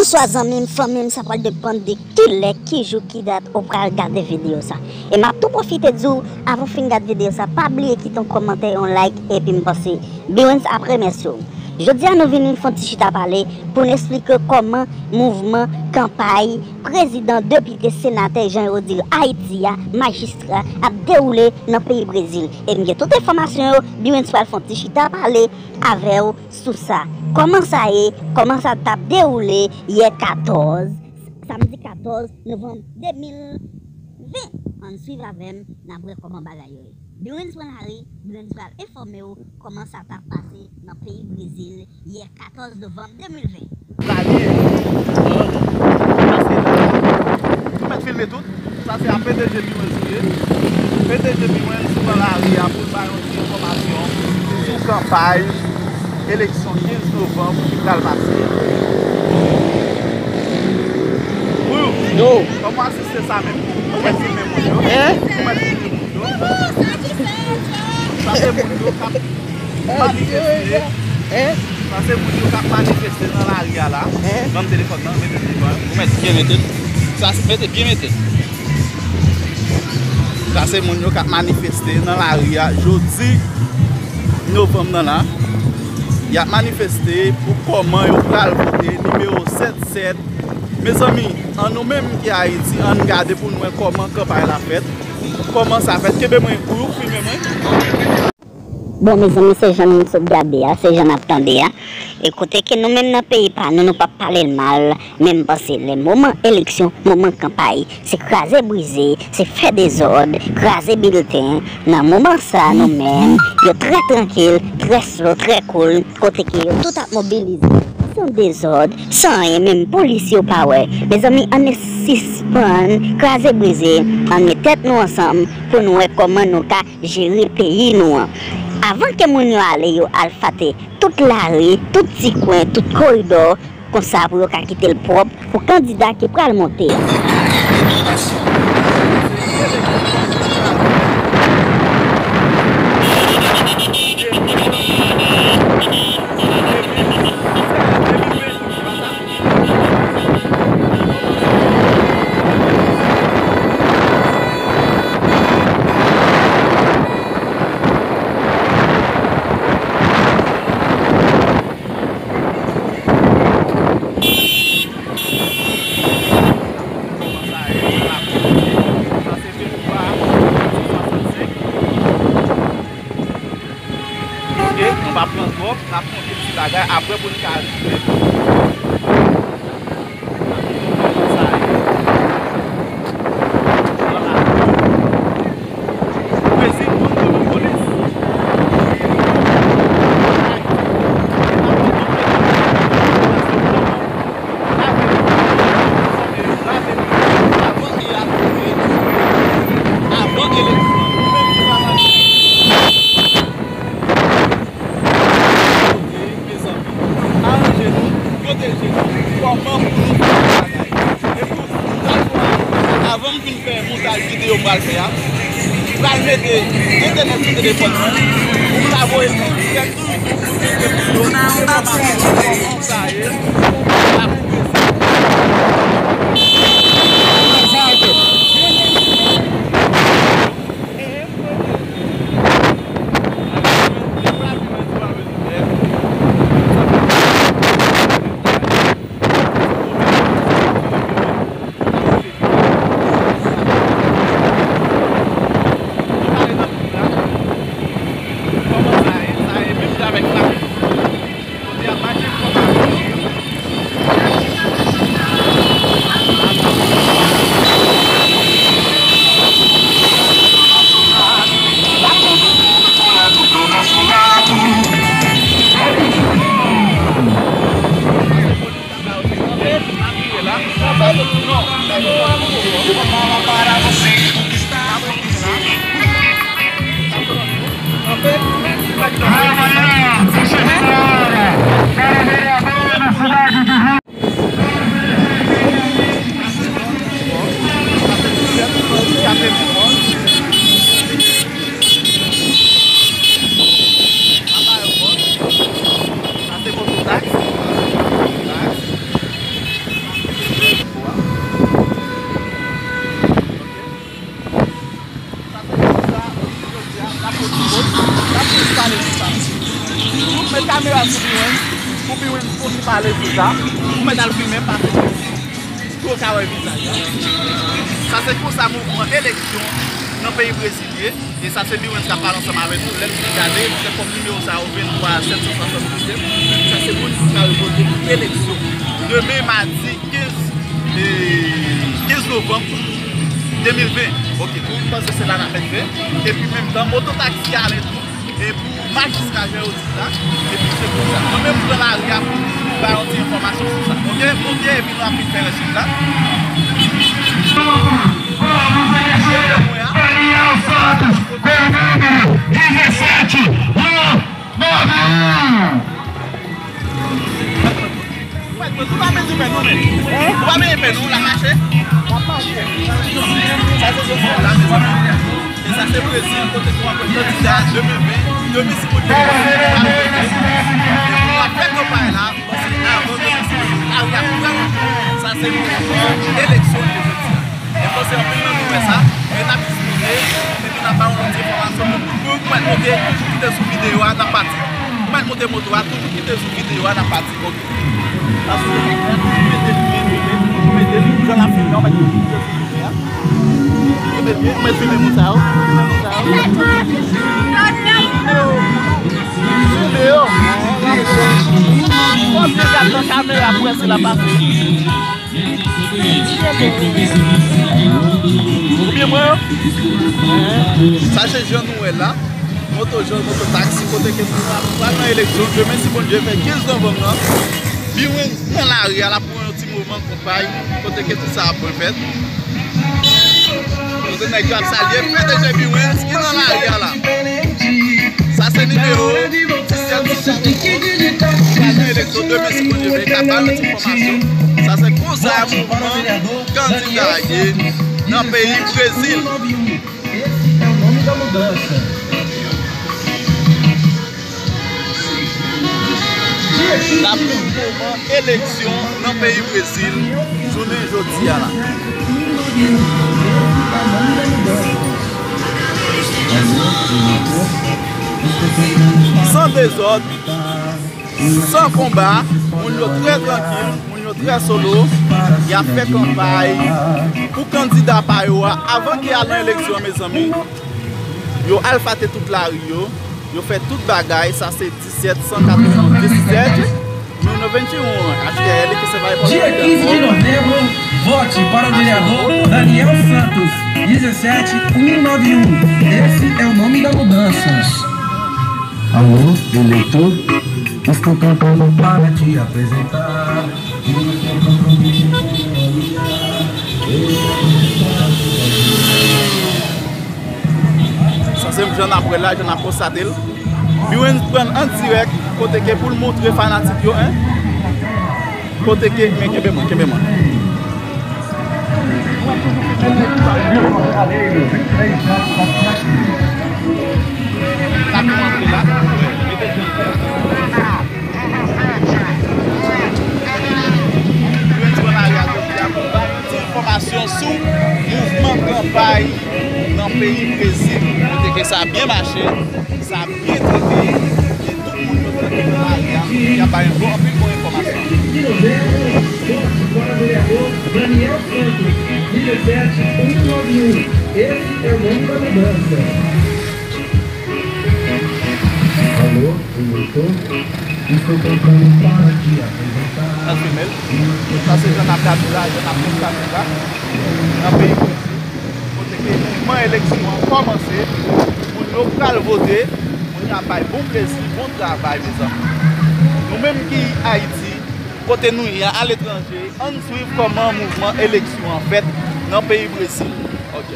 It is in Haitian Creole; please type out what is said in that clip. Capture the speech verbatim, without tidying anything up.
Bonswa zanmi m, fanmi m, sa pral depann de ki lè, ki jou, ki dat ou pral gade videyo sa. E m ap tou pwofite di w, avan w fin gade videyo sa, pa bliye kite yon kòmantè, yon like, epi m panse Birens ap remèsye w. Jodi a nou vini fè yon ti chita pale pou n eksplike kòman mouvman kanpay prezidan, depite, senatè, jan yo di l Ayiti a, majistra, ap dewoule nan peyi Brezil. E m gen tout enfòmasyon yo, Birens pral fè yon ti chita pale avè w sou sa. Kòman sa ye? Kòman sa t ap dewoule yè katòz, samdi katòz novanm de mil ven? Ann swiv avè m, n ap wè kòman bagay yo ye. Birens pran lari, Birens pral enfòme w kòman sa t ap pase nan peyi Brezil yè katòz novanm de mil ven. Sa li ye. Paske la, nou mèt filme tout. Sa se a P D G Birens li ye. P D G Birens pran lari a pou l bay yon ti enfòmasyon sou kanpay eleksyon kenz novanm ki pral pase. Wi, wi. Yo. Kòman asiste sa menm? Ou mèt filme moun yo. Hein? Ou mèt filme moun yo. Sa se moun yo k ap manifeste. Hein? Sa se moun yo k ap manifeste nan lari a la. Hein? Ban m telefòn nan, mete telefòn. Ou mèt byen mete l. Sa se, mete, byen mete l. Sa se moun yo k ap manifeste nan lari a jodi novanm nan la. Y ap manifeste pou kòman yo pral vote nimewo sèt sèt. Mezanmi, an nou menm ki Ayiti, ann gade pou n wè kòman kanpay la fèt. Kòman sa fèt? Kenbe mwen, ou filme mwen. Bon, mezanmi, se jan n sot gade a, se jan n ap tande a. E kote ke nou menm nan peyi pa nou, nou p ap pale l mal, men m panse lè moman eleksyon, moman kanpay, se kraze brize, se fè dezòd, kraze bilten. Nan moman sa, nou menm, yo trè trankil, trè slow, trè cool, kote ke yo tout ap mobilize, san dezòd, san anyen, menm polis yo pa wè. Mezanmi, ann sispann kraze brize, ann met tèt nou ansanm pou n wè kòman nou ka jere peyi nou an. Avan ke moun yo ale, yo alfate tout lari, tout ti kwen, tout koridò, konsa pou yo ka kite l pwòp pou kandida ki pral monte a. Ok, nou pa pran twòp, n ap montre ti bagay, apre pou n ka rive. Sa ye. Brezil konn domine polis. Avan eleksyon, nou menm ki pa manifeste. Mezanmi, aranje nou, pwoteje nou, kòman pou nou fè bagay. Epi, avan m fin fè montaj videyo m pral fè a, m pral mete entènèt sou telefòn mwen, pou m ka voye tout, tout videyo, enfòmasyon, kòman sa ye, la pou prese. Pou Biwens, pou Biwens konn pale sou sa, ou mèt al fimen pase. Pou yo ka wè vizaj la. Sa se konsa mouvman eleksyon nan peyi Brezil ye. E sa se Biwens k ap pale ansanm avèk nou. Lè n fin gade, se kòm nimewo sa yo, venntwa sèt san swasanndizèt. Sa se moun ki ka revote pou eleksyon. Demen, madi kenz, e, kenz novanm de mil ven. Ok, nou panse se la n ap mèt fè. Epi menm tan, mototaksi ale tou. E pou majiska jan yo di la, epi se konsa. Mwen menm m pran lari a pou ba yon ti enfòmasyon sou sa. Ok, moute epi nou ap vin fè rès la. Daniel Santos, com o número dezessete, o novinho. Ou pa bezwen pè non, men. Ou pa bezwen pè non, l ap mache. Sa se sou fon la, mezanmi. E sa se Brezil, kote nou ap wè kandida de mil ven, de mil ven, de mil ven. E pou nou ap fè kanpay la, paske avan de mil ven, lari ap pran. Sa se eleksyon de jodi a. E panse anpil nan nou wè sa, e n ap diskite, epi n ap ba yon lòt enfòmasyon pou, pou, pou mwen monte, toujou kite sou videyo a, n ap pati. Pou mwen monte moto a, toujou kite sou videyo a, n ap pati. Ok. Paske, mete, mete, mete, jan l ap filme, mete, mete, mete, mete, filme moun sa yo, filme moun sa yo. Filme yo. Fò m te gad nan kamera pou wè si l ap pase. Ou byen pran yo? Sa se jan nou wè la. Moto jòn, moto taksi, kote ke nou pral nan eleksyon. Demen, si Bondye vle, kenz novanm nan, Biwens nan lari a, l ap pran yon ti moman konpay, kote ke tout sa ap pran fèt. Kote nèg yo ap salye P D G Biwens ki nan lari a la. Sa se nimewo disèt san katrevenn. Pral nan eleksyon demen, si Bondye vle, ka ba yo ti enfòmasyon. Sa se konsa mouvman kandida ye nan peyi Brezil. N ap viv moman eleksyon nan peyi Brezil jounen jodi a la. San dezòd, san konba, moun yo trè trankil, moun yo trè solo, y ap fè kanpay pou kandida pa yo a. Avan ke y al nan eleksyon, mezanmi, yo alfate tout lari yo, yo fè tout bagay. Sa se disèt san katrevenndisèt, mil noventy-one, H T L, que você vai dia quinze de novembro, vote para o vereador Daniel Santos, dezessete um nove um. Esse é o nome da mudança. Alô, eleitor? Estou cantando para te apresentar. Sa se jan n ap wè la, jan n ap konstate l. Biwens pran l an dirèk, kote ke pou l montre fanatik yo, en. Kote ke, men kenbe mwen, kenbe mwen. N ap montre la. Biwens pran lari a jodi a pou bay yon ti enfòmasyon sou mouvman kanpay nan peyi Brezil, kote ke sa byen mache, sa byen trete, e tout moun yo trete nan lari a, y ap bay bon, anpil bon enfòmasyon. Daniel Santos, dezessete um nove um. Esse é o nome da mudança. Alô, eleitor? Estou cantando para te apresentar. Nan femèl. Sa se jan n ap gade la, jan n ap konstate la. Nan peyi Brezil, kote ke mouvman eleksyon an kòmanse, moun yo pral vote, moun yo ap bay bon plezi, bon travay, mezanmi. Nou menm ki Ayiti, kote nou ye a, aletranje, ann swiv kòman mouvman eleksyon an fèt nan peyi Brezil. Ok.